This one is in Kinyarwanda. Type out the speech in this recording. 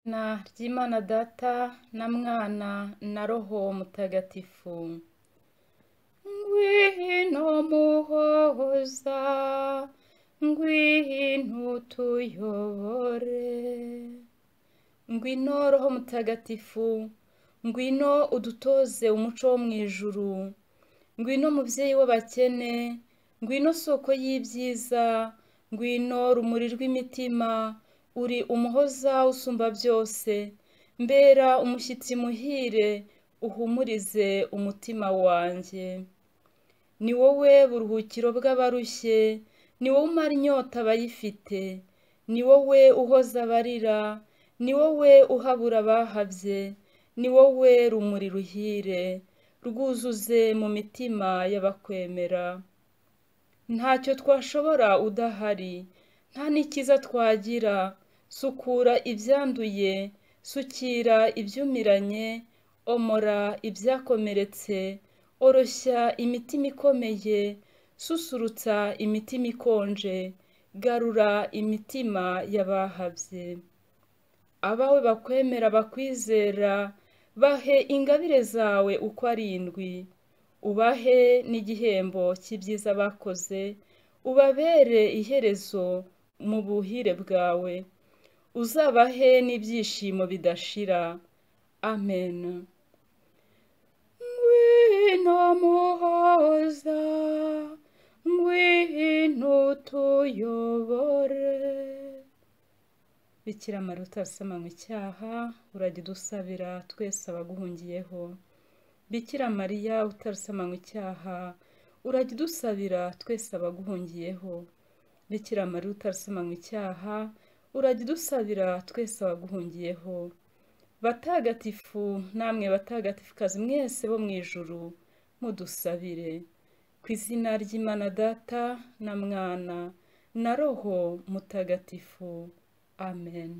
Izina ry'Imana Data na Mwana na Roho Mutagatifu. Ngwino Muhoza, ngwino utuyobore. Ngwino Roho Mutagatifu, ngwino udutoze umuco wo mu ijuru. Ngwino mubyeyi w'abakene, ngwino soko y'ibyiza, ngwino rumuri rw'imitima, uri umuhoza usumba byose. Mbera umushyitsi muhire, uhumurize umutima wanjye. Ni wowe buruhukiro bw'abarushye, ni wowe umara inyota abayifite, ni wowe uhoza abarira, ni wowe uhabura abahabye, ni wowe rumuri ruhire, rwuzuze mu mitima y'abakwemera. Ntacyo twashobora udahari, nta n'ikiza twagira. Sukura ibyanduye, sukira ibyumiranye, omora ibyakomeretse, oroshya imitima ikomeye, susurutsa imitima ikonje, garura imitima y'abahabye. Abawe bakwemera bakwizera, bahe ingabire zawe uko ari indwi, ubahe n'igihembo cy'ibyiza bakoze, ubabere iherezo mu buhire bwawe, uzabahe n'ibyishimo bidashira. Amen. Ngwino Muhoza, ngwino utuyobore. Bikira Mariya utasamanywe icyaha, urajya udusabira twese abaguhungiyeho. Bikira Mariya utarasamanywe icyaha, urajya udusabira twese abaguhungiyeho. Bikira Mariya utarasamanywe icyaha, urajya udusabira twese abaguhungiyeho. Batagatifu namwe batagatifukazi mwese bo mu ijuru, mudusabire. Ku izina ry'Imana Data na Mwana na Roho Mutagatifu. Amen.